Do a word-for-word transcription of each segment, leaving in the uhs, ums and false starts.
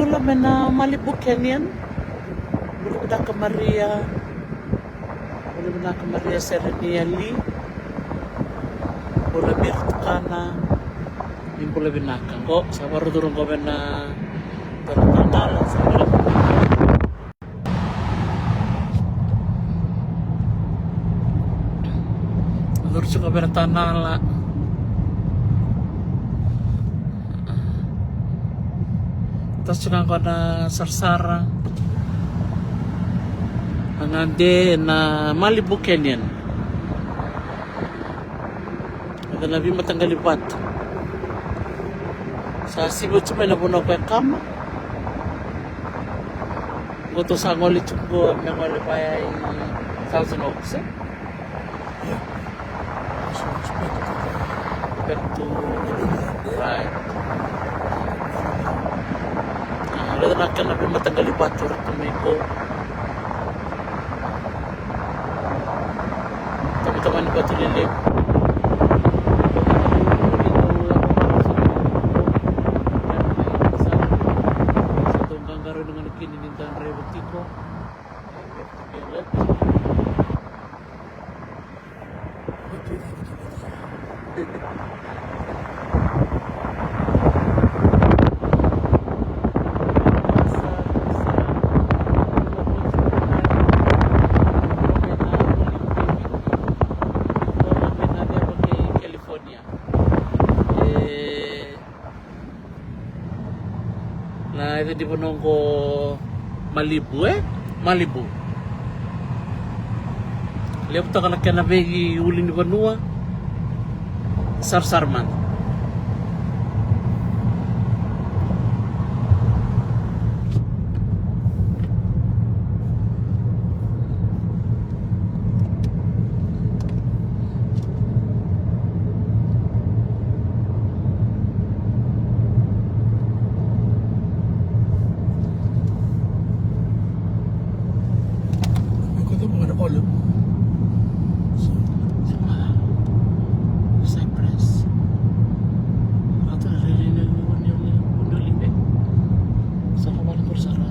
Bula mai na Malibu Canyon. Bula vinaka Maria. Bula vinaka Maria Sereniali. Bula Mir Tukana. Ni bula vinaka. Qo sa vakarau curu qo mai na tanala. Sa bula. Curu tiko mai na tanala. Toso tiko qo na sarasara. Na gade na Malibu Canyon. Eda na veimataqali vatu. Sa sivi oti mai na vanua ko e kama. Qo tou sa gole tiko qo me gole vaya i Thousand Oaks, e? Back to, right. Raica na kena veimataqali vatu ratou mai qo. Tamatama ni vatu lelevu. Sa dau qaqarauni ga na kina ni da draiva tiko. Na yaca ni vanua qo Malibu, e? Malibu. Levu toka na kena veiulunivanua. Sarasara mada. Cyprus. Sa ra vale qori sa ra,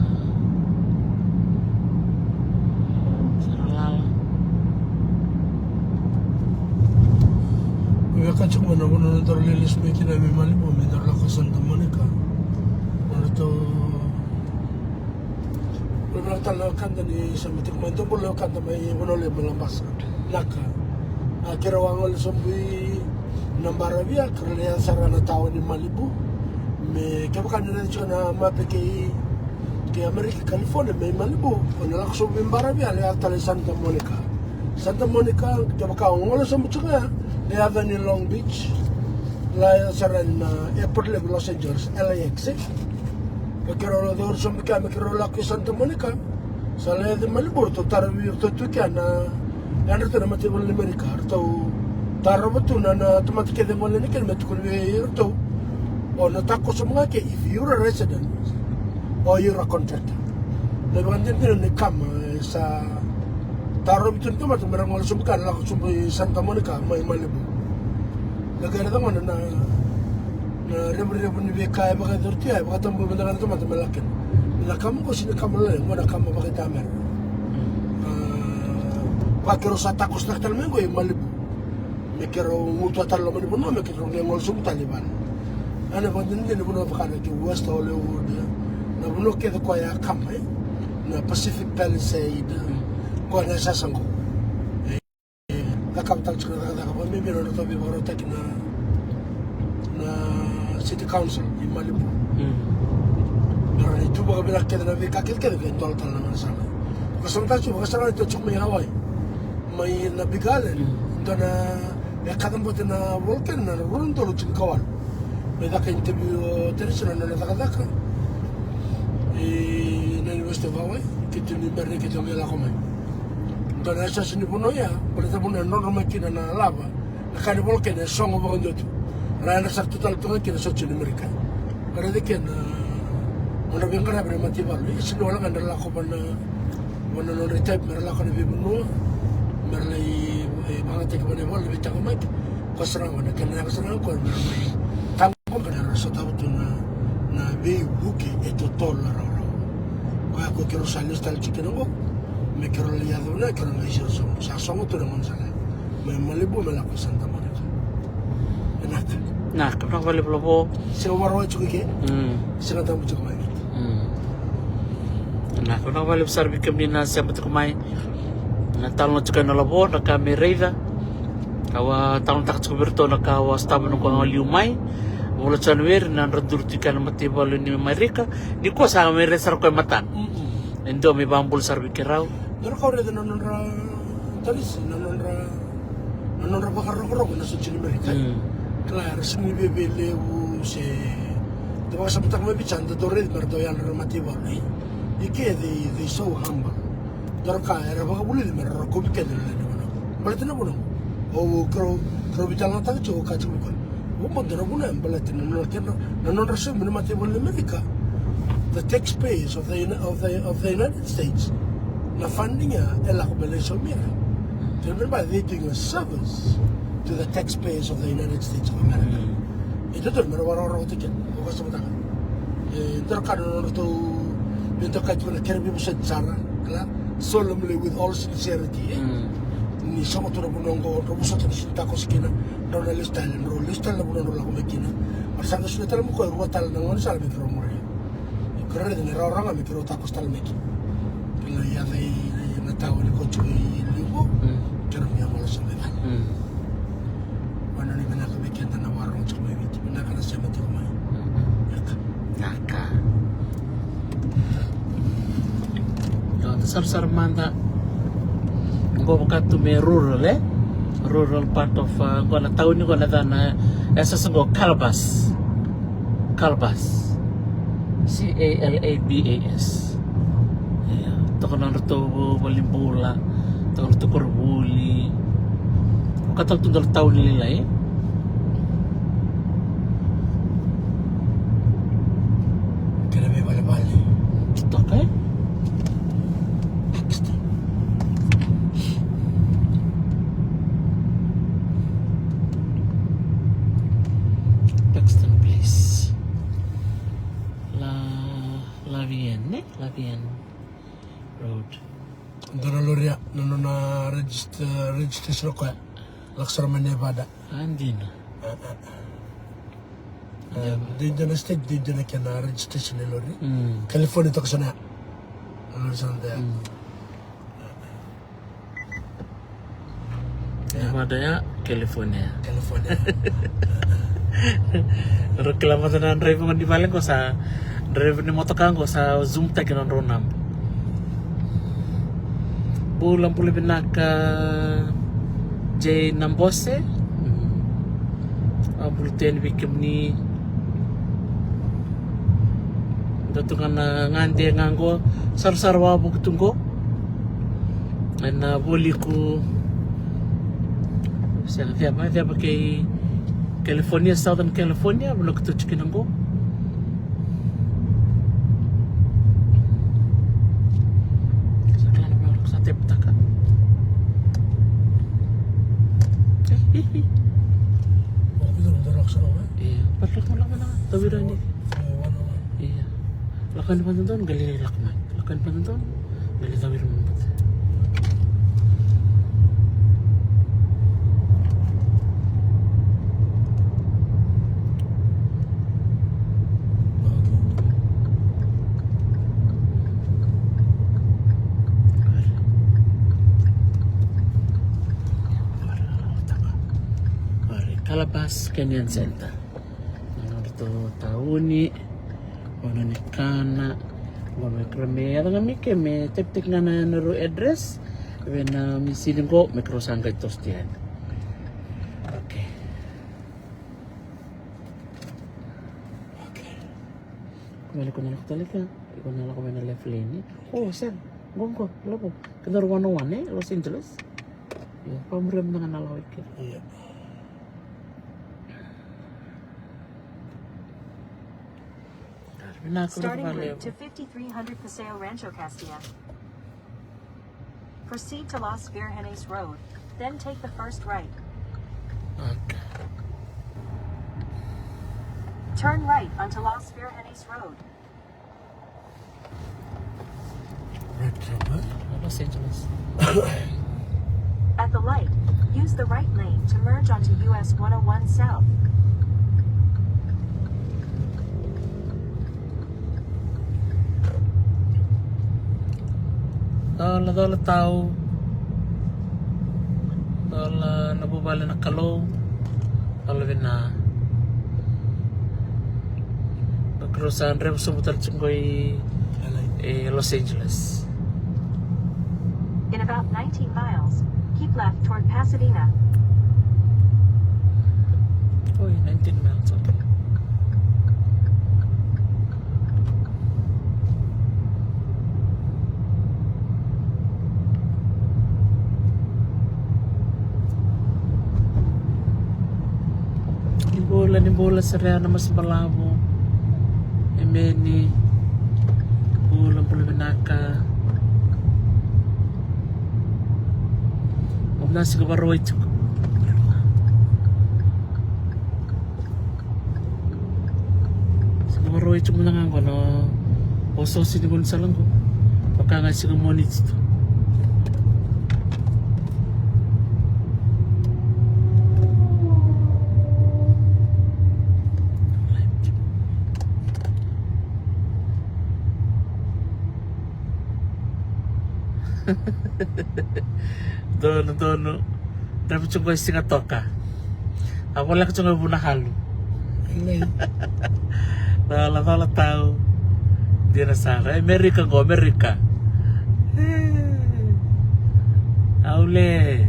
sa ra lala. Vaka tiko mai na vanua na daru lai lesu mai kina mai Malibu me daru lako Santa Monica. Na ratou, na ratou tale na wekada ni sa mai tiko mai, dou bula na wekada mai Vanua Levu mai Labasa. Naka. A, keirau a gole sobu i na Baravia, keirau lai yaco sara na tawa ni Malibu. Me kevaka ni raica tiko na mape kei, kei Amerika, California, mai Malibu, o na lako sobu i Baravia, lai yaco tale i Santa Monica. Santa Monica, kevaka o gole sobu tiko ya, na yaca ni Long Beach, lai yaco sara na airport levu Los Angeles, L A X, e. Ka keirau lai curu sobu kea me keirau lako i Santa Monica. Sa lai yaco i Malibu, ratou tarovi iratou tu kea na, yadratou na mataivalu ni Amerika, ratou tarova tu na, na tamata kece e gole yani kina me tukuna vei iratou. O na takoso ga ke if you're a resident or you're a contractor. Na vakadinadina ni kama, e, sa tarovi tu na tamata me ra gole sobu kea, lako sobu i Santa Monica mai Malibu. Na qai raica gona na, na revurevu ni veika e vakayacori tu ya, e vakatabui mada ga na tamata me lako kina. Na kama qo sega ni kama lailai, qo na kama vakaitamera. A, vaka keirau sa takosotaka tale mai qo i Malibu. Me keirau gutuwa tale loma ni vanua, me keirau qai gole sobu tale i vale. A, na vakadinadina ni vanua vaka na kena West Hollywood, na vanua kece koya e kama, e? Na Pacific Palisade, koya na yasayasa qo. E, cakava tale tiko na cakacaka vakabibi na nodratou veivakarautaki na, na City Council i Malibu. Mm. Me rawa ni tu vakavinaka kece na veika kecekece, qai dola tale na gaunisala. Vakasamataka tiko, vakasamataka tiko mai Hawaii, mai na Big Island, mm, dua na, e kacabote na volcano na rua na udolu tinikawalu. Mai caka interview o Teresa na nona cakacaka i na University of Hawaii, keitou ni bera ni keitou qai lako mai. Dua na yasayasa ni vanua ya, baleta vanua e drodro mai kina na lava, na ka ni volcano e sogo vakadua tu. Ra yadra sara tu tale tu ga kina soqo ni Amerika. Ka raica kina, a, nodra veiqaravi na mataivalu, e sega ni wale ga na lako vana, vana nodra type me ra lako na veivanua, me ra lai, e, vakayagataki vana ivola na veitaqomaki. Ko sara ga na kena yaga sara ga ko me ra mai taqomaka na ra sotava tu na, na veivuke e tu. Tolu na rawarawa. Koya ko keirau sa lesu tale tiko kina qo. Me keirau lai yaco vinaka, keirau qai siro sogo. Sa sogo tu na gaunisala. Me Malibu me lako i Santa Monica. Vinaka. Vinaka, vinaka vakalevu Lavo. Sega varawa tiko i ke. Mm. Sega tabu tiko mai. Mm. Vinaka, vinaka vakalevu sara vei kemuni na sema tiko mai. Na talanoa tiko na Lavo, na ka me raica. Au a talanoataka tiko vei iratou na ka au a sotava na noqu a liu mai. Vula Janueri na nodra duri tiko na mataivalu ni Amerika. Nikua sa mai raica sara koya e matana. Mm-mm. E dua me vakabula sara vei keirau. Dua na ka au raica na nodra talisi, na nodra, na nodra vakarokoroko na soji ni Amerika. Mm. Kila era sega ni viavia levu se, da vakasamataka mai Viti sa da dau raica me ra dau yadra na mataivalu, e? I ke they, they so humble. Dua na ka era vakavulici me ra rokovi keda na lewe ni vanua. Baleta na vuna qo, au keirau, keirau veitalanoataka tiko, au kaya tiko vei koya, au vakabauta na vuna ya baleta na nodra, kena, na nodra saumi na mataivalu ni Amerika, the taxpayers of the, of the, of the United States, na funding ya e lako me lai saumi ira. Kena ibalebale, they doing a service to the taxpayers of the United States of America. Mm. E dodonu me ra vakarokoroko tiko kina, au vakasamataka. E dua na ka na nodratou, me dua ka tiko na kena veivosoti sara, kila, solemnly, with all sincerity, e? Mm. Ni sogo tu na vanua qo, drau vosota ni sega ni takoso kina, drau na lesu tale, drau lesu tale na vanua drau lako mai kina. Mara sa qai solia tale mai koya e rua tale na gaunisala me keirau muria. Keirau raica ni rawarawa ga me keirau takoso tale mai kina. Keirau yaco i na taoni ko tiko i liu qo. Mm. Keirau mai yaco losa mai vale. Mm. Vanua ni vinaka vei keda na vakarorogo tiko mai Viti. Vinaka na sema tiko mai. Mm. Vinaka. Vinaka. Io, da sarasara mada. Qo vaka tu me rural, e? Rural part of, uh, qo na tauni qo na yacana, e, sa qo Calabas. Calabas. C A L A B A S. Ia, toka na nodratou valenibula, toka na nodratou koronivuli. Vaka tale tu dua na tauni lailai. Kena veivalevale. Toka, e? Paxton. Paxton Place. La, Lavienne, e? Lavienne Road. Dua na lori ya, na nona register, registration o koya. Lako sara mai Nevada. A, dina. A, a. Ia. E, dua na state, dua na kena registration ni lori. Mm. California toka sara ya. Na lori sara ya. Mm. Ia. Nevada ya, California. California. Rau kila mada na draiva ni vale qo sa, draiva ni motoka qo sa zoom taki na nodrau naba. Bula, bula vinaka J Nabose. Mm. A bula tu yani vei kemuni. Dua tu ga na gade ga qo, sarasara wavoki tu qo. Ena voliku. Sega, ceva, ceva kei California, Southern California, vanua keitou tiko kina qo. Sa kila na vanua sa teptaka. Io, pat lako, lako, lako, tawira ni. Io. Lako yani vata donu, qai lai lako mai. Lako yani vata donu, qai lai tawira mai vata. Calabas Canyon Center. Na nodratou tauni, vanua ni kana, qo me kere me yaco ga mai ke me type-taki ga na nodrau address vei na misini qo me keirau sa qai toso tu yani. Okay. Okay. Ko me lako na lako tale ka, iko na lako mai na left lane. O, sega, qo, qo, lako. Keda rua na one, e, Los Angeles. Ia, vakamuria mada ga na lako i ke. Ia. Starting route to fifty-three hundred Paseo Rancho Castilla. Proceed to Los Virgenes Road, then take the first right. Okay. Turn right onto Los Virgenes Road. Los Angeles. At the light, use the right lane to merge onto U S one oh one South. Cola, cola tau. Cola na vuvale na Kalou. Cola vina. Ka keirau sa draiva sobu tale tiko qo i, e Los Angeles. In about nineteen miles, keep left toward Pasadena. Oi, nineteen miles, okay. Ni bula, ni bula sara na masu balavu. Emeni. Bula, bula vinaka. Au na siga Vakarauwai tiko. Siga Vakarauwai tiko mada ga qo na osooso ni gaunisala qo. Vaka ga siga Moniti tu. Donu, donu. Draiva tiko qo e Sigatoka. A voleka tiko qo e Vunakalu. Cola, cola tau. Dina sara. E Merika qo, Merika. E. Aule.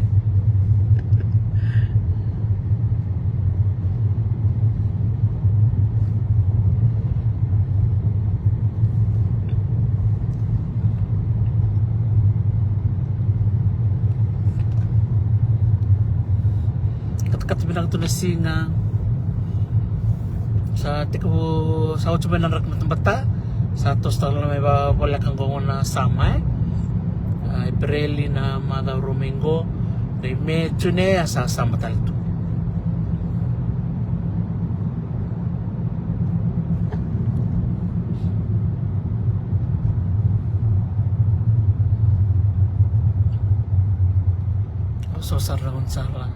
Katakata vinaka tu na siga. Sa tekivu, sa oti mai na draki batabata. Sa toso tale mai vavoleka qo na summer, e. A, Epereli na macawa rua mai qo. Qai Me, June a sa summer tale tu. Au sa sara na gaunisala.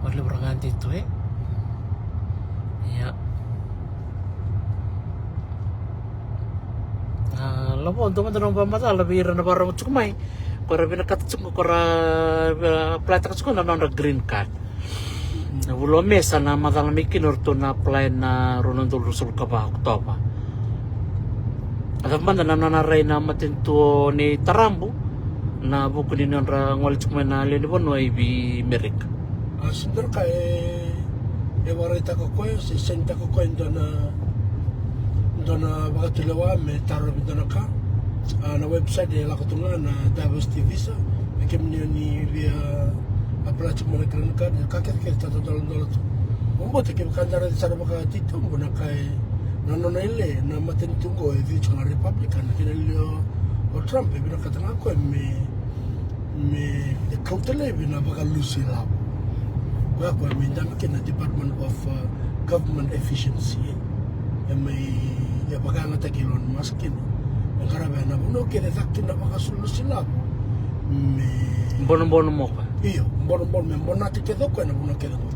Au levu ra ga dei tu, e. Ia. A, lavo dua mada na vakamacala vei ira na vakarorogo tiko mai. Ko ra vinakata tiko, ko ra, e, apply-taka tiko na nodra green card. Na vula o Me sa na macala mai kina o ratou na apply na rua na udolu ruasagavulu ka va Okotova. A cava mada na nona rai na matanitu o Nei Tarabu ena vuku ni nodra gole tiko mai na lewe ni vanua i vei Merika? A, se dua na ka e, e vakaraitaka o koya, se sainitaka o koya e dua na, dua na vakatulewa me tarovi dua na ka. A, na website e lako tu ga na diversity visa, me kemuni o ni via apply tiko mai na green card, ka kece kece tatadola dola tu. Vakabauta kevaka da raica sara vakatitobu na ka e, na nona ile na matanitu qo e cici tiko ga Republican, kena ile o Trump e vinakata ga o koya me, me kauta laivi na vakalusi lavo. Koya, koya me dabe kina na Department of, uh, Government Efficiency, e. E mai, e vakayagataki Elon Musk kina. Me qarava na vanua kece e caka kina na vakalusi lavo. Me bonobono mo koya. Io, bonobono, me bonati kece o koya na vanua kece qo.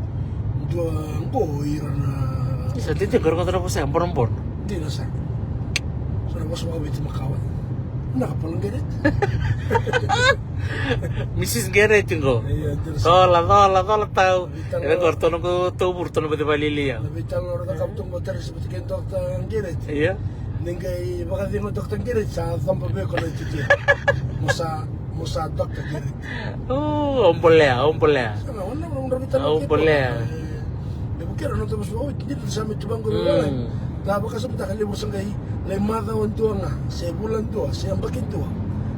Dua qo ira na. Sa titi qo, qo na vosa ya, bonobono. Dina sara. Sa na vosa vakaviti makawa. Na ka polo qere. Misis Gereti qo. Io, dina sara. Cola, cola, cola tau. Io, qo ratou na qo tauvuru, ratou na vati valili ya. Na veitalanoa ra cakava tu qo, Teresi vata kei Doctor Gereti. Io. Ni qai vakacegu Doctor Gereti, sa coba vei koya na itutu. Mo sa, mo sa Doctor Gereti. O, au bolea, au bolea. Sa na, au na, au na veitalanoa. Au bolea. E, e vukea na noda vosa vakaviti, ni sa mai tu vaqo. Mm. Da vakasamataka levu sa qai lai macawa dua ga, se vula dua, se yabaki dua.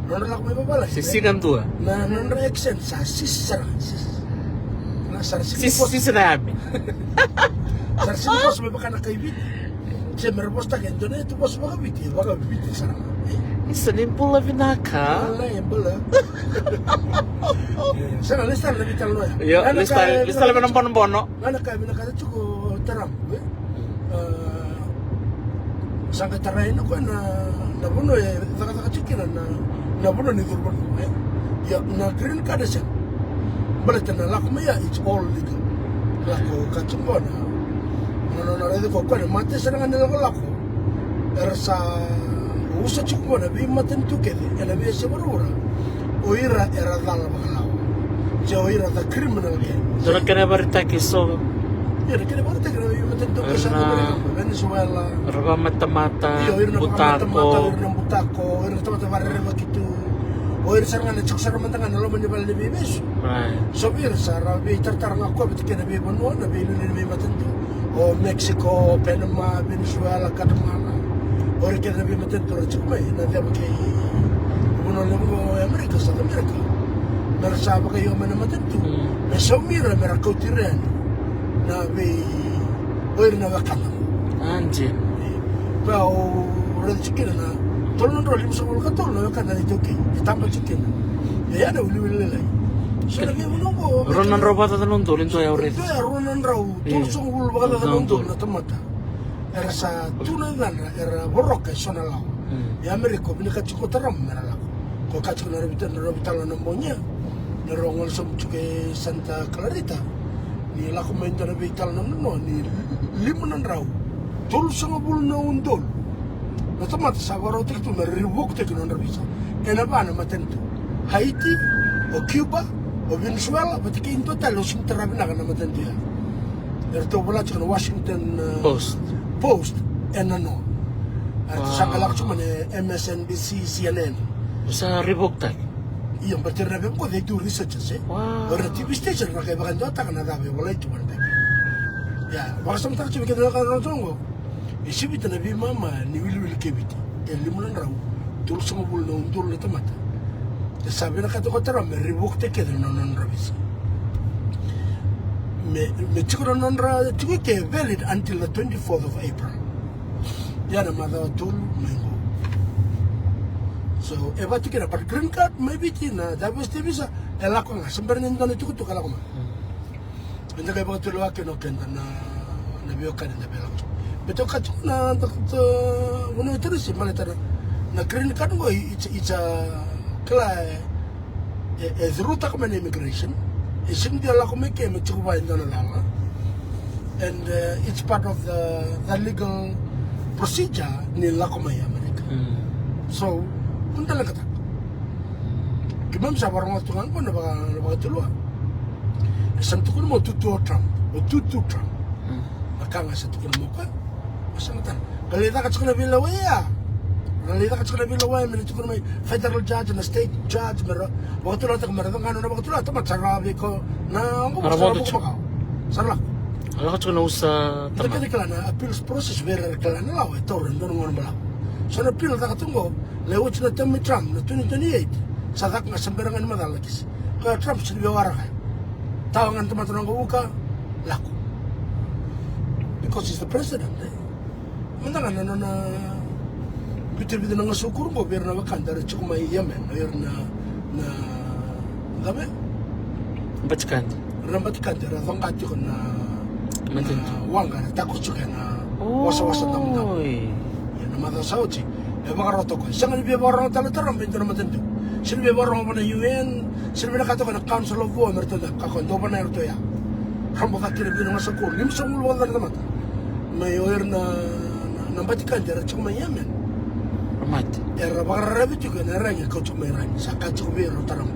Nodra lako mai vavalagi. Se siga dua. Na, na nodra accent sa sisi sara, sisi. Na sara sisi. Sisi, sisi na yame. Sara sisi vosa me vaka na kai Viti. Se me ra vosataka e dua na itutu vosa vakaviti, vakaviti sara. Isa ni bula vinaka. Ala e bula. Sara, lesi tale na veitalanoa ya. Io, lesi tale, lesi tale me na bonobono. Ga na ka e vinakata tiko o Tarabu, e? A, Sa qai tarai na koya na, na vanua e cakacaka tiko kina na, na vanua ni curu vanua, e. Ia, na green card e sega. Baleta na lako mai ya, it's all legal. Lako ka tiko qo na, na, na, na raica ko koya na mate sara ga ni lakolako. Era sa usa tiko qo na veimatanitu kece ena veiyasai vuravura. O ira era cala vakalawa. Se o ira the criminal gang. Dua na kena vakaraitaki so. Ia, na kena vakaraitaki na veimatanitu kece sa na Venezuela. Era vakamatamata, io, ira na butako. Vakamatamata, ira na butako, ira na tamata vakarerevaki tu. O ira sara ga na tiko sara mada ga na loma ni vale ni veivesu. Right. So vei ira sa ra veitaratara ga koya vata kei na veivanua, na veiliuliu ni veimatanitu. O Mexico, o Panama, Venezuela, Guatemala. O ira kece na veimatanitu ra tiko mai, na ceva kei vanua levu o America, South America. Me ra sa vakaio mai na matanitu. Mm. Me saumi ira, me ra kauti ira yani. Na vei, o ira na wekada. Anjin. Ka o raica tiko kina na tolu na drau limasagavulu ka tolu na wekada na iTaukei. E taba tiko kina. E ya na wiliwili lailai. So na veivanua qo, rua na drau vakacaca na udolu, e dua ya o raica. E dua ya rua na drau, io, tolusagavulu vakacaca na udolu na tamata. Era sa tu na yacadra, era voroka e so na lawa. Mm. E Amerika, vinakati tiko o Trump me ra lako. Ko kati tiko na ravi tale, na ravi tale na bogi ya. Na rau gole sobu tiko e Santa Clarita. Ni lako mai dua na veitalanoa ni lima na drau tolusagavulu na udolu na tamata sa vakarautaki tu me ra revoketaki na nodra visa ena va na matanitu. Haiti, o Cuba, o Venezuela, vata kei dua tale au sega ni tara vinaka na matanitu ya. Eratou vola tiko na Washington, uh, Post. Post, e nanoa. Eratou sa qai lako tiko mai na M S N B C, C N N. Sa revoketaki. Io, baleta era na veiqo, they do researches, e. Wow. O ira na T V station ra qai vakadewataka na cava e volai tu mai na pepa. Ia, vakasamataka tiko vei keda na ka na rogo. E sivita na veimama ni wiliwili kei Viti. E lima na drau tolusagavulu na udolu na tamata. E sa vinakata ko Trump me revoketaki kece na nodra visa. Me, me tiko na nodra tiko ke valid until the twenty-fourth of April. Ia na macawa tolu mai qo. So, e vatu kina, but green card mai Viti na diversity visa, e lako ga, se bera ni dua na itukutuku e lako mai. Mm. Eda qai vakatulewa kina o keda na, na veiwekani da veilakoyaki. Baleta o kaya tiko na Doctor Vanua Teresi, baleta na green card qo, it's, it's a, kila, e, e, e through taka mai na immigration. E sega ni dua e lako mai ke me tiko vua e dua na cala. And, uh, it's part of the, the legal procedure ni lako mai Amerika. Mm. So, kua ni da leqataka. Keimami sa vakarogoca tu ga qo na vaka, na vakatulewa. E sa na tukuna mai o Tutu o Trump, o Tutu Trump. Mm. Na ka ga sa tukuna mai o koya. O sa na tara. Ka lai caka tiko na veilewai ya. Ka lai caka tiko na veilewai me na tukuna mai federal judge, na state judge, me ra vakatulewa taka me ra caka na vakatulewa, tamata sa ra vei ko na oqo. Sa ra vodo tiko. Sa ra lako. Ra lako tiko na usa tamata. Eda kila na appeals process vei ira era kila na lawa e taura e dua na gauna balavu. So na appeal caka tu qo, lai oti na term i Trump na twenty twenty-eight. Sa caka ga, sa bera ga ni macala kisi. Ko Trump sega ni via waraka. Tawa ga na tamata na noqu vuka, lako. Because he's the president, e. Mada ga na nona vitavica na gasaukuro qo vei ira na wekada era tiko mai Yemen, o ira na, na, na cava? Batikadi. Ira na Batikadi, era coqa tiko na, na waqa, era takoso tiko ena wasawasa damudamu. Oi. Ia na macawa sa oti, e vakarota o koya. Sega ni via vakarorogo tale o Trump e dua na matanitu. Sega ni via vakarorogo vua na U N, sega ni vinakata o koya na Council of War me ratou dau, ka koya dau vana eratou ya. Rabo cake kina vei ira na gasaukuro, limasagavulu vakacaca na tamata. Mai o ira na, na, na Batikadi era tiko mai Yemen. Ra mate. Era vakararavi tiko ena iyaragi e kau tiko mai Irani. Sa kaya tiko vei ira o Trump.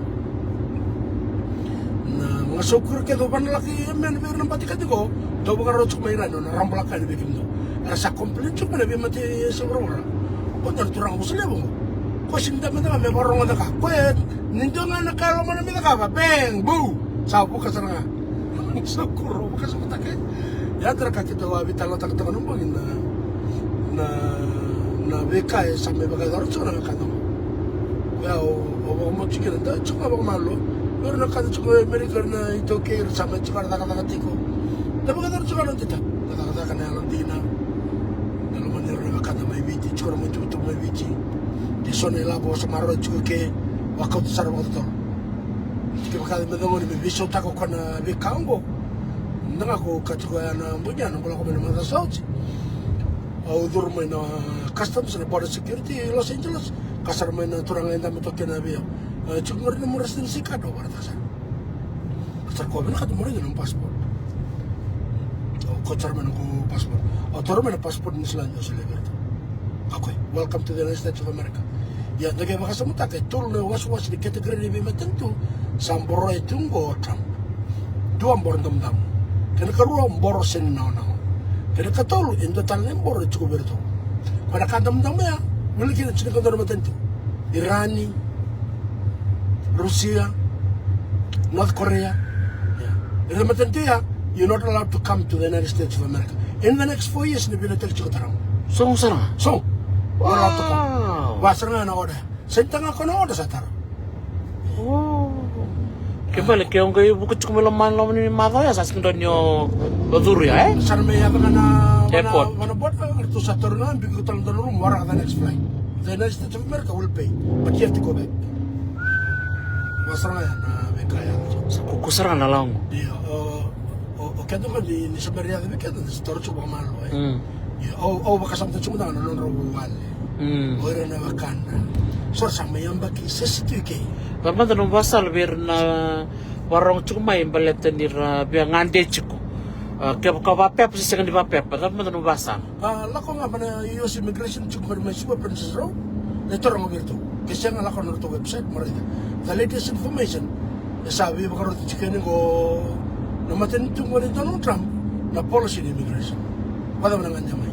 Na gasaukuro kece o vana lako i Yemen vei ira na Batikadi qo, dau vakarau tiko mai Irani, o na rabo lako yani vei kemudou. Era sa complain tiko mai na veimate e se vuravura. O dua na turaga vosa levu qo. Ko sega ni dau mada ga me vakarorogo cake. Koya ni dua ga na ka e lomana me cakava, bang, bu. Sa vuka sara ga. Sa kuro, vakasamataka. Ia, tara ka keitou a veitalanoataka toka na bogi na, na, na veika e sa mai vakayacora tiko na wekada qo. Ia, au, au vakabauta tiko kina, da tiko ga vakamalua. Ira na wekada tiko e Amerika, na iTaukei, ira sa mai tiko, ra cakacaka tiko. Da vakayacora tiko na noda ita, na cakacaka, na yalodina. Na lomani ira na wekada mai Viti, tiko na mai tukutuku mai Viti. Ke so na ilavo sa maroroi tiko ke, vakauta sara vakatotolo. Kevaka me cagoni me veisautaka o koya na veika oqo. Da ga ko kaya tiko ya na bogi ya, na bula ko mai na macawa sa oti. Au curu mai na customs, na border security i Los Angeles, ka sara mai na turaga e dabe toka kina vei au. E, tiko qori na nomu residency card, au vakaraitaka sara. Ka sara koya vinakata mo raica na nomu passport. Au kauta sara mai na noqu passport. Au taura mai na passport ni New Zealand, au solia vei iratou. Ka kaya, "Welcome to the United States of America." Ia, da qai vakasamataka e tolu na wasewase ni category ni veimatanitu sa boro tu qo o Trump. Dua boro damudamu. Kena karua boro sega ni nawanawa. Kena katolu e dua tale na boro e tiko vei iratou. Koya na ka damudamu ya, wili kina tinikadua na matanitu. Irani, Rusia, North Korea. Ia. Ira na matanitu ya, you're not allowed to come to the United States of America. In the next four years, ni vina tale tiko tara. Sogo sara ga? Sogo. Wow. Not allowed to come. Vaka sara ga na order. Sega ni taga ko na order sa tara. Oh. Ke bale ke o qai vuka tiko mai loma, loma ni macawa ya sa sega ni dua ni o curu ya, e? Sa na mai yaco ga na, airport. Vana, vana border, ratou sa taura ga, biko tale dua na rumu, waraka the next flight. The United States of America will pay, but you have to go back. Vaka sara ga ya na veika ya. Sa kuku sara ga na lawa qo. Io, o, o, o keda qo ni, ni sa bera yaco vei keda, ni sa taura tiko vakamalua, e? Mm. Io, au, au vakasamataka tiko mada ga na nodrau vuvale. Mm. O ira na wekadra. So ra sa mai yabaki sese tu i ke. Cava mada nomu vakasala vei ira na vakarorogo tiko mai baleta ni ra via gade tiko? A, kevaka vakapepa se sega ni vakapepa, cava mada nomu vakasala? A, lako ga mai na U S Immigration tiko qori mai Suva, Princess Road, e taroga vei iratou. Ke sega, lako na nodratou website mo raica. The latest information, e sa veivakaroti tiko yani qo na matanitu qo nei Donald Trump, na policy ni immigration. Vakacava na gade mai?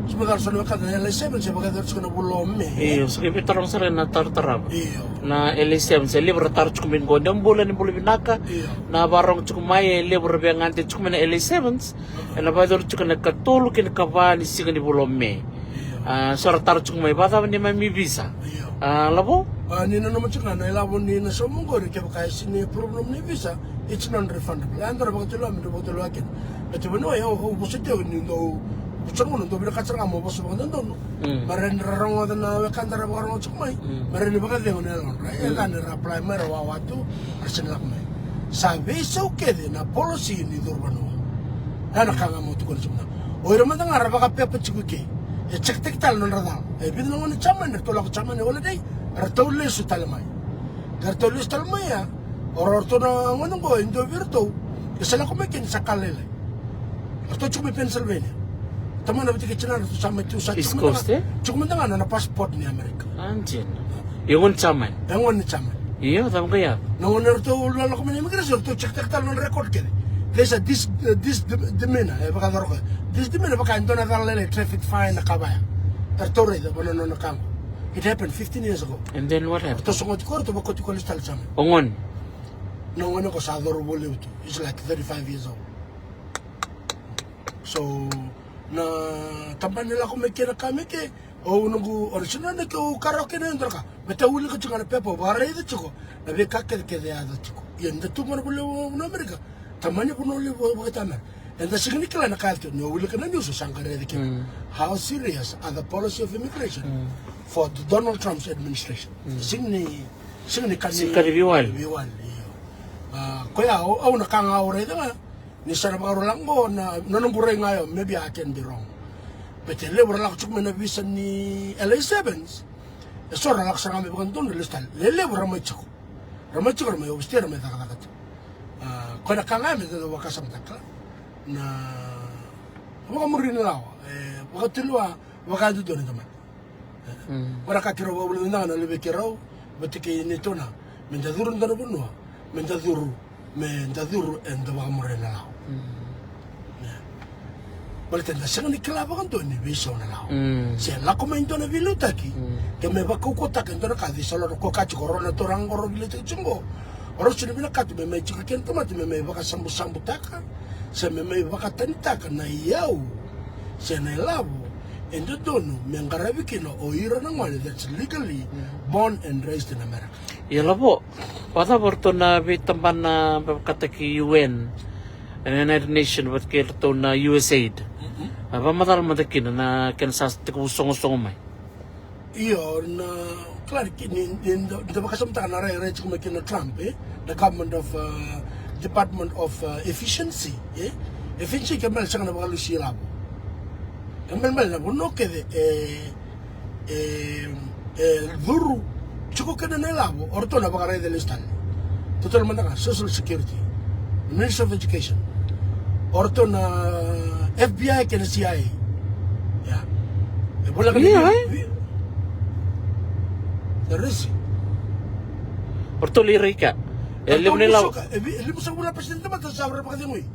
Sa macala so na wekada na L A seven, se vakayacori tiko na vula o Me. Io, sa qai veitaroga sara na tarotarava. Io. Na L A seven, se levu ra taro tiko mai qo, ni bula, ni bula vinaka. Io. Na vakarorogo tiko mai, e levu ra via gade tiko mai na L A sevens. Ena vakayacori tiko na ikatolu kei na ikava ni siga ni vula o Me. Io. A, so ra taro tiko mai, vakacava neimami visa? Io. A, Lavo? A, ni nanuma tiko ga na ilavo ni na sauma qori, kevaka e sega ni approve nomuni visa, it's non-refundable. E dua na vakatulewa me dau vakatulewa kina. Baleta ni au, au vosoti au ni dau, vosoti au ni dau vinakata sara ga mo vosa vakadodonu. Mm. Me rawa ni ra rogoca na wekada ra vakarogo tiko mai. Mm. Me rawa ni vakacegu na yalodra. E, mm, ca ni ra apply mai, ra wawa tu, ra sega ni lako mai. Sa veisau kece na policy ni curu vanua. Ya na ka ga mo tukuna tiko mada. O ira mada ga ra vakapepa tiko i ke, e check-taki tale na nodra cala. E vica na gone Jamani, ratou lako Jamani holiday, ratou lesu tale mai. Ka ratou lesu tale mai ya, o ratou na gone qo e dua vei iratou e sa lako mai kina sa ka lailai. Ratou tiko mai Pennsylvania. Tamana vata kei tinana ratou sa mai tu, sa East Coast, e? Tiko mada ga na, na passport ni America. A, dina. E gone Jamani. E gone Jamani. Io, cava qai yaco? Na gone ratou lako mai na immigration, ratou check-taka tale na nodra record kece. There's a dis-, uh, dis-, demeanor, e vaka cava qo. Dis-, demeanor, vaka e dua na cala lailai, traffic fine, na ka vaya. Ratou raica vua na nona ka qo. It happened fifteen years ago. And then what happened? Ratou sogoti koya, ratou vakoti koya lesu tale Jamani. O gone? Na gone qo sa cauravou levu tu. He's like thirty-five years old. So, na tabana ni lako mai ke, na ka mai ke, au noqu, au na sega ni keu karaoke na dua na ka. Baleta au wilika tiko ga na pepa, au vakaraica tiko na veika kecekece e yaco tiko. Ia, ni da tu mai na vanua levu na Amerika, tamani vanua levu vakatamera. Eda sega ni kila na ka e yaco tiko. Ni au wilika na news, au sa qai raica kina. Mm. How serious are the policy of immigration, mm, for the Donald Trump's administration? Mm. Sega ni, sega ni ka ni, sega ni ka ni veiwali. Veiwali, io. A, koya, au, au na ka ga au raica ga, ni sa na vakarau lako qo na, na noqu rai ga ya, maybe I can be wrong. But e levu ra lako tiko mai na visa ni L A sevens. E so ra lako sara ga mai vakadodonu, ra lesu tale. Le levu ra mai tiko. Ra mai tiko, ra mai overstay, ra mai cakacaka tiko. A, koya na ka ga me da vakasamataka. Na vakamuri ni lawa, e, vakatulewa vakadodonu e tamata. Mm. Koya na ka keirau vakavuna vinaka na luvei keirau vata kei neitou na, me da curu dua na vanua, me da curu, me da curu eda vakamuria na lawa. Mm. Ia. Baleta eda sega ni kila vakadua ni veisau na lawa. Mm. Se lako mai dua na veiliutaki, mm, ke me vakaukauwataka e dua na ka, cei sa lako ko kati ko rau na turaga ko rau veiliutaki tiko qo. O rau sega ni vinakata me mai tiko kina tamata me mai vakasabusabutaka, se me mai vakatanitaka na iyau se na ilavo e dodonu me qaravi kina o ira na gone that's legally, mm, born and raised in America. Ia Lavo, vakacava o ratou na veitabana me vakataki U N, na United Nation, vata kei ratou na U S aid? Mm-hmm. A, vakamacala mada kina na kena sa tekivu sogosogo mai. Io, na, kila ni, ni, ni da, da vakasamataka na rai, rai tiko mai kina Trump, e? The government of, uh, Department of, uh, Efficiency, e? Efficiency ke bale sega na vakalusi ilavo. E balebale na vanua kece e, e, e curu tiko kina na ilavo, o ratou na vakaraica lesu tale. Totolo mada ga Social Security, Ministry of Education, o ratou na F B I kei na C I A. Ia. E voleka ni Io, vi- e? vi- na risi. O ratou lai rai kea. E levu na ilavo. Suka, e vi- e limasagavulu na pasede tamata sa vara vakacegui.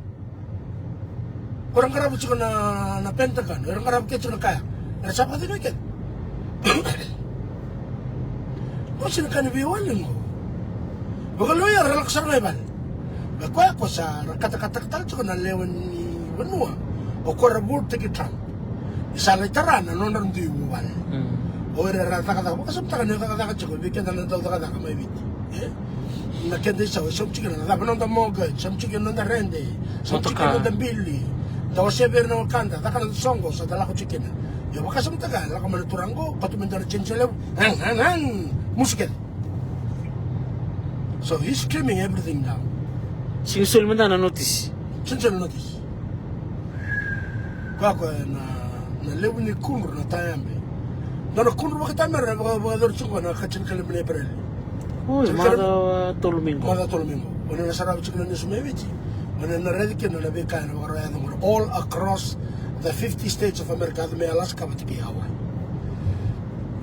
Ko ra qarava tiko na, na Pentagon, era qarava kece tiko na kaya. Era sa vakacegui kece. Ko sina ka ni veiwali qo. Vakaloya era lako sara ga i vale. Me koya ko sa ra katakata tale tiko na lewe ni vanua. O ko ra vote-taki Trump. Ni sa lai tara na nodra dui vuvale. Mm. O ira era cakacaka, vakasamataka ni o cakacaka tiko, vei keda na dau cakacaka mai Viti. E? Na keda isau, e saumi tiko na cava, noda mortgage, saumi tiko na noda rede, saumi tiko na Motoka. noda bili. Da wasea vei ira na wekada, caka na soqo, sa da lako tiko kina. Io, vakasamataka, lako mai na turaga qo, kauta mai dua na change levu, ang, ang, ang, musu kece. So he's trimming everything down. Sega ni soli mada na notisi. Sega ni soli na notisi. Koya, koya na, na levu ni kudru na tayabe. Dua na kudru vakatayabe na vaka, vakayacori tiko na ka tinikalima ni Epereli. Oi, Tinikalima. macawa tolu mai qo. Macawa tolu mai qo. O ni na sarava tiko na niusi mai Viti, o ni na raica kina na veika ena vakarau yaco qori all across the fifty states of America, yaco mai Alaska vata kei Hawaii.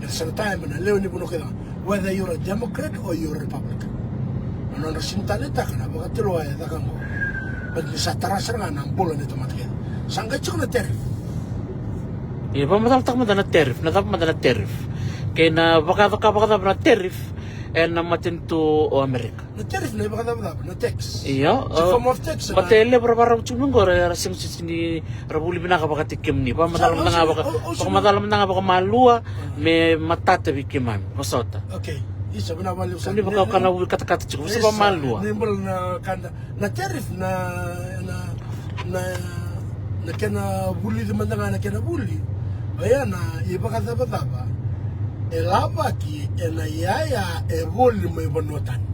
Ena sa na tayabe na lewe ni vanua kece ga. Whether you're a Democrat or you're a Republican. Na nodra sega ni taleitaka na vakatulewa e caka qo. But ni sa tara sara ga na bula ni tamata kece. Sa qai tiko na tariff. Ia, vakamacalataka mada na tariff, na cava mada na tariff? Kei na vakacaka vakacava na tariff ena matanitu o Amerika? Na tariff na ivakacavacava, na tax. Io, It's a uh, form of tax, baleta na e levu ra vakarau tiko mai qo, ra sega soti ni ra vuli vinaka vakataki kemuni. Vakamacala Sa- mada ga au- vaka, au- au- vakamacala mada ga vakamalua, me matata vei keimami. Vosota. Okay. Isa, vinaka vakalevu sara. Ni vaka o kana vuli katakata tiko. Vosota Isa, vakamalua. Ni bula na kada. Na tariff na, na, na, na kena vulici mada ga na kena vuli. Oya na ivakacavacava e lavaki ena iyaya e voli mai vanua tani.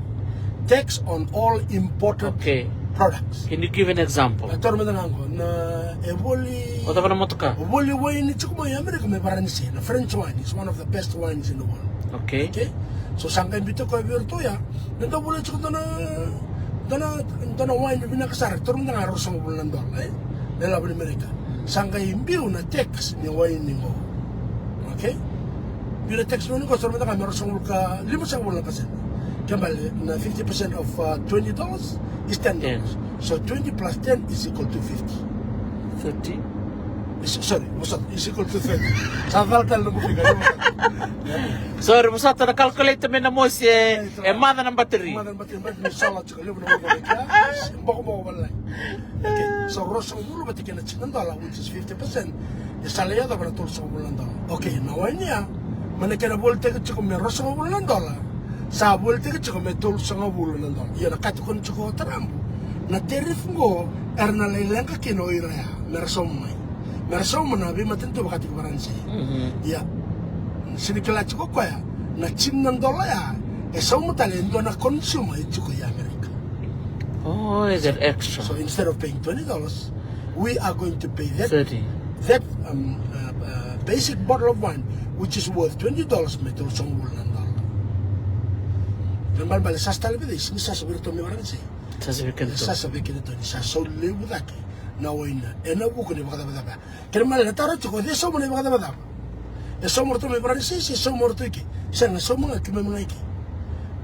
Tax on all imported Okay. products. Can you give an example? Na toro mada ga qo, na e voli O cava na motoka? O voli waini tiko mai Amerika mai Varanise. Na French wine is one of the best wines in the world. Okay. Okay? So sa qai biuta koya vei iratou ya. Na dau voli tiko dua na, dua na, dua na waini vinaka sara, toro mada ga ruasagavulu na dola, e? Na ilavo ni Amerika. Sa qai biu na tax ni waini qo. Okay? Biu na tax ni waini qo, toro mada ga me ruasagavulu ka, limasagavulu na pasede. Kena ibalebale na fifty percent of, uh, twenty dollars is ten dollars. Ten. So twenty plus ten is equal to fifty. Thirty. Is, sorry, vosota, is equal to thirty. Sa cala tale na noqu figure. Sorry, vosota na calculator me na mosi e, e maca na battery. Maca na battery, battery ni solar tiko, levu na noqu figure. Bokoboko valai. Okay, so ruasagavulu vata kei na tini na dola, which is fifty percent. E sa lai yacova na tolusagavulu na dola. Okay, na waini ya, mai na kena volitaki tiko me ruasagavulu na dola, sa volitaki tiko me tolusagavulu na dola. Ia na ka tukuna tiko o Tarabu, na tariff qo era na lai leqa kina o ira ya me ra sauma mai. Me ra sauma na veimatanitu vakataki Varanise. Mhm. Ia, sega ni kila tiko o koya na tini na dola ya e sauma tale e dua na consumer e tiko i Amerika. Oh, is that extra? So instead of paying twenty dollars, we are going to pay that, Thirty. that, um, uh, uh, basic bottle of wine, which is worth twenty dollars, me tolusagavulu na dola. Kena ibalebale sa sota tale vei cei? Ni sa sota vei iratou mai Varanise. Sa sota vei kedatou. Sa sota vei kedatou, ni sa sau levu cake na waini ena vuku ni vakacavacava. Kena ibalebale na taro tiko, o cei e sauma na ivakacavacava? E sauma o ratou mai Varanise se e sauma o ratou i ke? Sega, e sauma ga keimami ga i ke.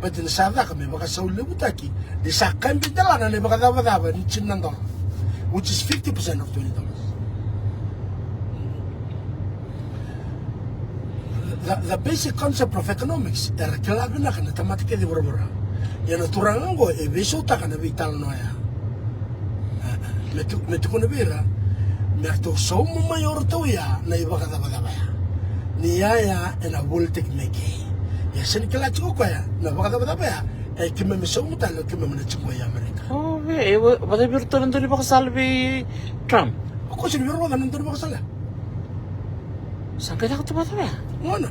Baleta ni sa caka me vakasaulevutaki, ni sa kabi delana na ivakacavacava ni tini na dola, which is fifty percent of twenty dollars. The, the basic concept of economics era kila vinaka na tamata kece i vuravura. Ia na turaga oqo e veisautaka na veitalanoa ya. Me tu, me tukuna vei ira, me ratou sauma mai o ratou ya na ivakacavacava ya. Ni ya ya ena volitaki mai ke. Ia sega ni kila tiko o koya na vakacavacava ya e keimami sauma tale o keimami na tiko i Amerika. O, e, e, vata vei iratou na dau ni vakasala vei Trump. O koya sega ni vei iratou na dau ni vakasala. Sa qai lako tu vata vei ya. Gona.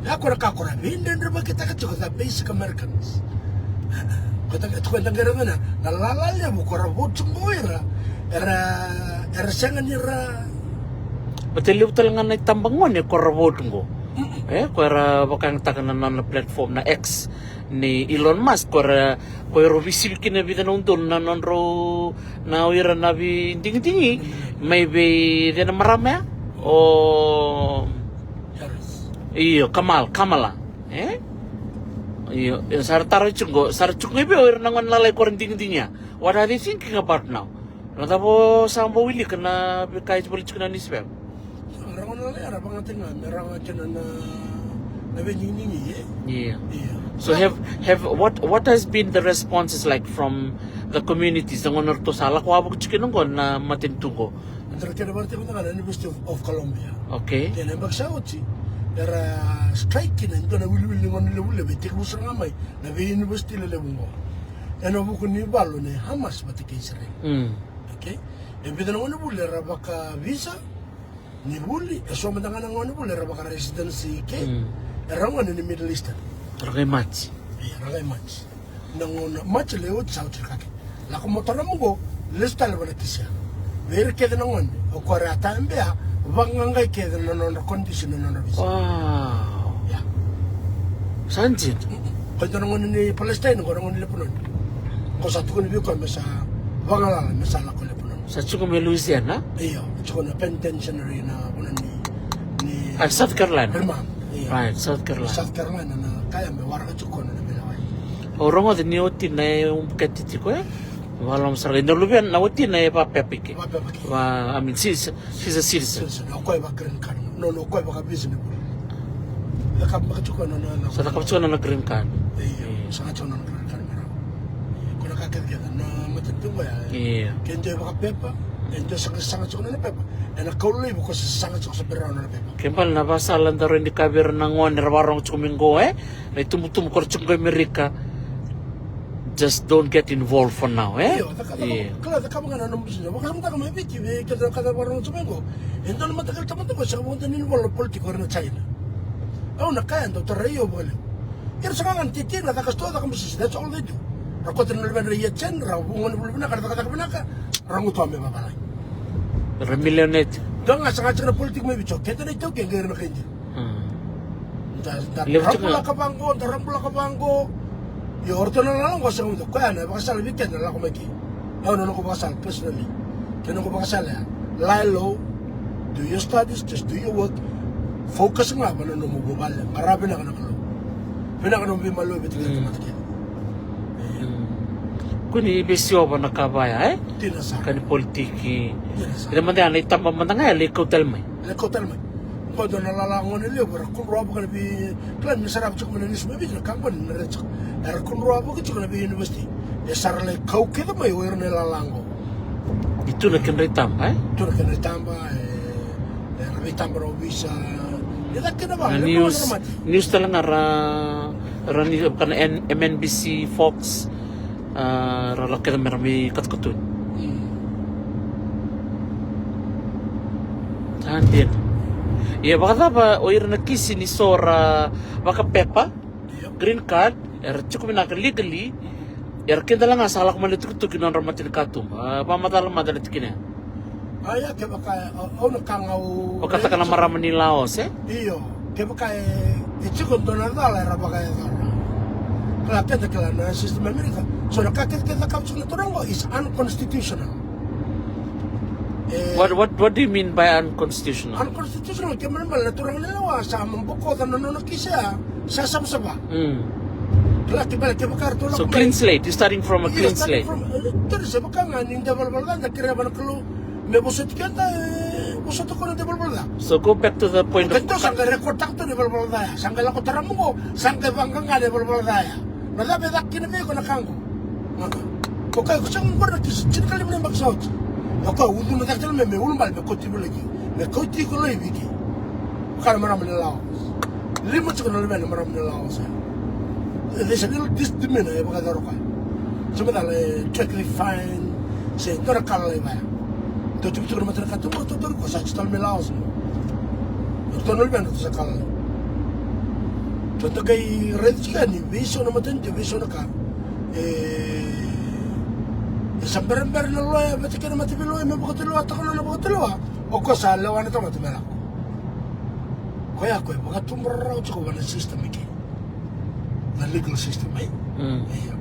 Ya ko na ka ko ra veidredrevakitaka tiko the basic Americans. Ko ta, ko ta qai raica na, na lala levu ko ra vote tiko qo ira. Era, Era sega ni ra. But e levu tale ga na itabagone ko ra vote qo. E, ko era vakayagataka na nona platform na X ni Elon Musk, ko era, ko era veisivi kina vica na udolu na nodrau, na o ira na veidigidigi mai vei cei na marama ya? O Harris. Io, Kamal, Kamala. E? Io, io, sa ra taro tiko qo, sa ra tiko qo i vei o ira na gone lalai ko ra digidigi ya. What are they thinking about now? Na cava o sa bau wilika na veika e volai tiko na newspaper? Ra gone lalai era vakayagataki ga me ra vakayagataki na, na veidigidigi, e? Io. Io. So have, have, what, what has been the responses like from the communities? Na gone ratou sa lako wavoki tiko kina qo na matanitu qo. Dra kena vakayagataki ga na University of, of Columbia. Okay. Kena yabaki sa oti era strike kina e dua na wiliwili ni gone levulevu e tekivu sara ga mai na vei university lelevu qo. Ena vuku ni valu nei Hamas vata kei Israel. Mm. Okay. E vica na gone vuli era vaka visa ni vuli, e so mada ga na gone vuli era vaka residency ke. Mm. Era gone ni Middle Eastern. Ra qai maji. Ia, ra qai maji. Na gauna maji lai oti sa oti ra kake. Lako motora mo qo, lesu tale vana kisi ya. Vei ira kece na gone o koya era a tabea, vakaqaqai kece na nodra condition, na nodra visa. Wow. Ia. Sa dina. Mm-mm. Ko dua na gone ni Palestine, ko na gone ni Lebanon. Ko sa tukuni vei koya me sa vagalala me sa lako Lebanon. Sa tiko mai Louisiana? Io, tiko na penitentiary na vanua ni, ni A, South Carolina. Remand, io. Right, South Carolina. South Carolina na kaya me waraka tiko na veilawa. O rogoca ni watina e ubuketi tiko, e? Vakaloloma sara ga. Na luvena, na watina e vapepa i ke. Vapepa i ke. Va, I mean, she's, she's a citizen. Citizen, o koya vaka green card. No, no, o koya vaka visa ni vuli. Cakava tiko na, na, na. Sa cakava tiko na green card. Io, sa cakava tiko na green card. Ko na ka kece kece na matanitu qo ya. Io. Ke dua e vakapepa, e dua e saga, saga tiko na nona pepa. Ena kau laivi ko se saga tiko se bera na nona pepa. Ke bale na vakasala daru rawa ni kaya vei ira na gone era vakarogo tiko mai qo, e? Na itubutubu ko ra tiko qo i Amerika. Just don't get involved for now, e? Io, caka, caka, io. Kala, cakava ga na nomu business. Vakasamataka mai Viti, vei keda na ka da vakarogo tiko mai qo. E dua na mataqali tamata qo, sega vakadua ni involve na politiko, o ira na China. Au na kaya, dau tarai au vakalevu. Ira saka ga na titi, na caka sitoa, caka business, that's all they do. Ra kauta na luvena, ra ia ten, ra vuqa ni vuli vinaka, ra cakacaka vinaka, ra gutuwa me vavalagi. Ra millionaire. Dua ga saka tiko na politiko mai Viti, keda na iTaukei qai ira na kai dina. Hmm. Da, da rabulaka vaqo, da rabulaka vaqo. Io, o ratou na lala qo sega mada, koya na vakasala vei keda na lako mai kei. Au na noqu vakasala personally. Kei noqu vakasala ya. Lie low, do your studies, just do your work. Focus ga vaka na nomu vuvale. Qaravi vinaka na Kalou. Vinaka nomu veimaliwai vei keda na tamata kece. Kua ni veisiova na ka vaya, e? Dina sara. Ka ni politiki. Dina sara. Ira mada ya na itaba mada ga ya lai kau tale mai. Lai kau tale mai. Qo dua na lala gone levu era kudrua vaka na vei, kila ni sarava tiko mai na niusi mai Viti na ka qo ni na raica tiko. Era kudrua vaka tiko na vei university. E sa ra lai kau kece mai o ira na lala qo. E tu na kedra itaba, e? Tu na kedra itaba, e, era veitaba na ovisa. E caka kina vaka, na news, news tale ga ra, ra ni, vaka na N-, M N B C, Fox, a, ra lako kece me ra mai katukatuni. Sa dina. Ia vakacava o ira na kisi ni so ra vakapepa, green card, era tiko vinaka legally, era kidavaki ga sa lako mai na tukituki na nodra matanikatuba. A, vakamacala mada na tikina ya. A, ia, kevaka, au, au na ka ga au. Vakataka na marama ni Laos, e? Io, kevaka e, e tiko dua na cala era vakayacora. Kila keda kila na system America. So na ka kece kece cakava tiko na turaga qo is unconstitutional. E, what, what, what do you mean by unconstitutional? Unconstitutional, kena ibalebale na turaga ni lawa sa mai bokoca na nona kisi ya, sa savasava. Mm. Kila kevaka, kevaka ratou lako mai. So clean slate, you're starting from a clean slate. Io, starting from, e, tou sa vaka ga ni da valavala ca, da kerea vua na Kalou me vosoti keda, e, vosota ko na da valavala ca. So go back to the point of. Keitou sa qai record taka tu na ivalavala ca ya, sa qai lako tara mai qo, sa qai vaqaqa na ivalavala ca ya. Na cava e caka kina vei iko na ka qo? Ko koya ko sega qori na kisi, tinikalima na yabaki sa oti. O koya ucuna cake tale mai me ulubale me kauti vei iko, me kauti iko laivi ke. Vaka na marama ni Laos. Lima tiko na luvena na marama ni Laos. There's a little misdemeanor e vakayacora o koya. Se macala e traffic fine, se dua na ka lalai vaya. Tou tiko tiko na matanikatuba, tou tou ko sa tiko tale mai Laos. Tou na luvena tou sa ka lalai. Tou tou qai raica tiko yani vei so na matanitu, vei so na ka. E, e Sa berebere na loya vata kei na mataveilewai me vakatulewa, tokona na vakatulewa. O koya sa lewa na tamata me lako. Koya koya vakatubu rarau tiko vana system ike. Na legal system ai. Io.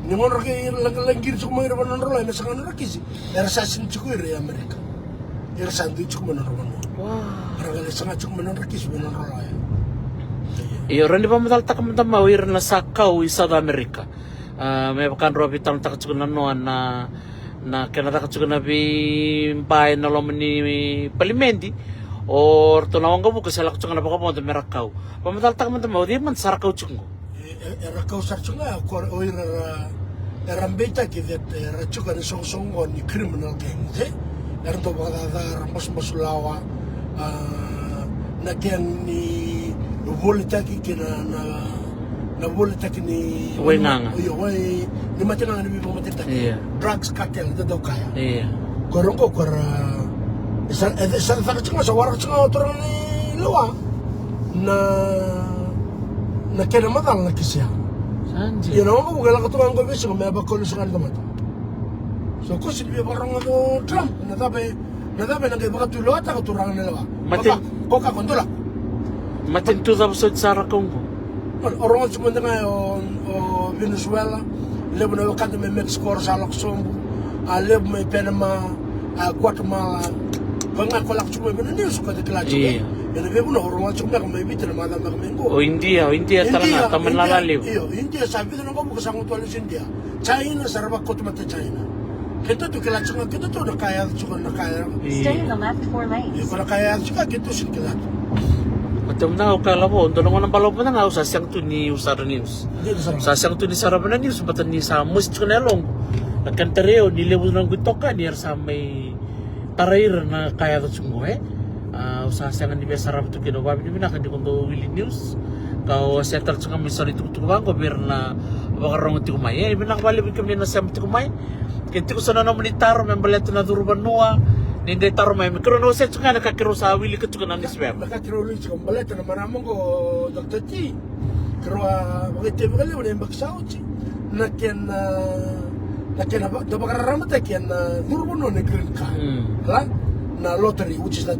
Ni nodra kei ira lagilagi ira tiko mai ira vana nodra loya me saga nodra kisi. Era sa sini tiko ira i Amerika. Era sa dui tiko mai nodra vanua. Era qai saga tiko mai nodra kisi mai nodra loya. Io, rani vakamacalataka mada mai o ira na sa kau i South America. Me vaka drau veitalanoataka tiko na noa na kena caka tiko na veiba ena loma ni palimedi. O ratou na waqavuka se lako tiko ga na vakavodo me ra kau. Vakamacalataka mada mai o cei mada sa ra kau tiko qo. Era kau sara tiko ga o ira era beitaki that era tiko ena soqosoqo ni criminal gangs e. Era dau vakacaca, era basubasu lawa. Na gang ni volitaki kei na na volitaki ni waigaga. Io, wai ni mate gaga ni veivakamatenitaki. Drugs cartel da dau kaya. Ko ra qo ko ra sa sa sa tiko sa waraka tiko o turaga ni lewa na na kena macala na kisia. Io, na waqavuka e lako tu ga qo veisiga me vakauliso ga ni tamata. So ko sini via vakarogo o Trump na cava e na cava ena qai vakatulewataka turaga na lewa. Mate. Ko ka ko dula. Matanitu cava soti sa ra kau qo? O rogo tiko mada ga o Venezuela. Levu na wekada mai Mexico ra sa lako sobu. A levu mai Panama, a Guatemala. Ko ga ko lako tiko mai vei na news ko te kila tiko. Ena vevuna o rogo tiko beka mai Viti na macawa beka mai qo. O India, o India tale ga tamani lala levu. Io, India sa vica na qo vuka sa gutu a lesu India. China sa ra vakauta mata China. Keitou tu kila tiko ga keitou tu na ka e yaco tiko na ka e yaco. Stay in the left four lanes. Io, ko na ka e yaco tiko ga keitou sini kila tu. Ko te mada ga au kaya lavo, dua na gauna balavu mada ga au sa sega tu ni usara news. Sa sega tu ni sarava na news, bata ni sa mosi tiko na yaloqu. Na kena tarai au ni levu na noqu itokani era sa mai tarai ira na ka e yaco tiko qo e. Au sa sega ni via sarava tu kina, au vakavinavinaka ni ko dau wili news. Ka au wasea tale tiko ga mai so na itukutuku vaqo vei ira na vakarogo tiko mai e. Vinaka vakalevu vei kemuni na sema tiko mai. Ke tiko so na nomuni taro me baleta na curu vanua, ni qai taro mai me keirau na wasea tiko ga na ka keirau sa wilika tiko na newspaper. Na ka keirau wilika tiko baleta na marama qo, Doctor T. Keirau a vakaitavi vakalevu na yabaki sa oti. Na kena na kena da vakararamataki ena curu vanua na green card. La na lottery, which is the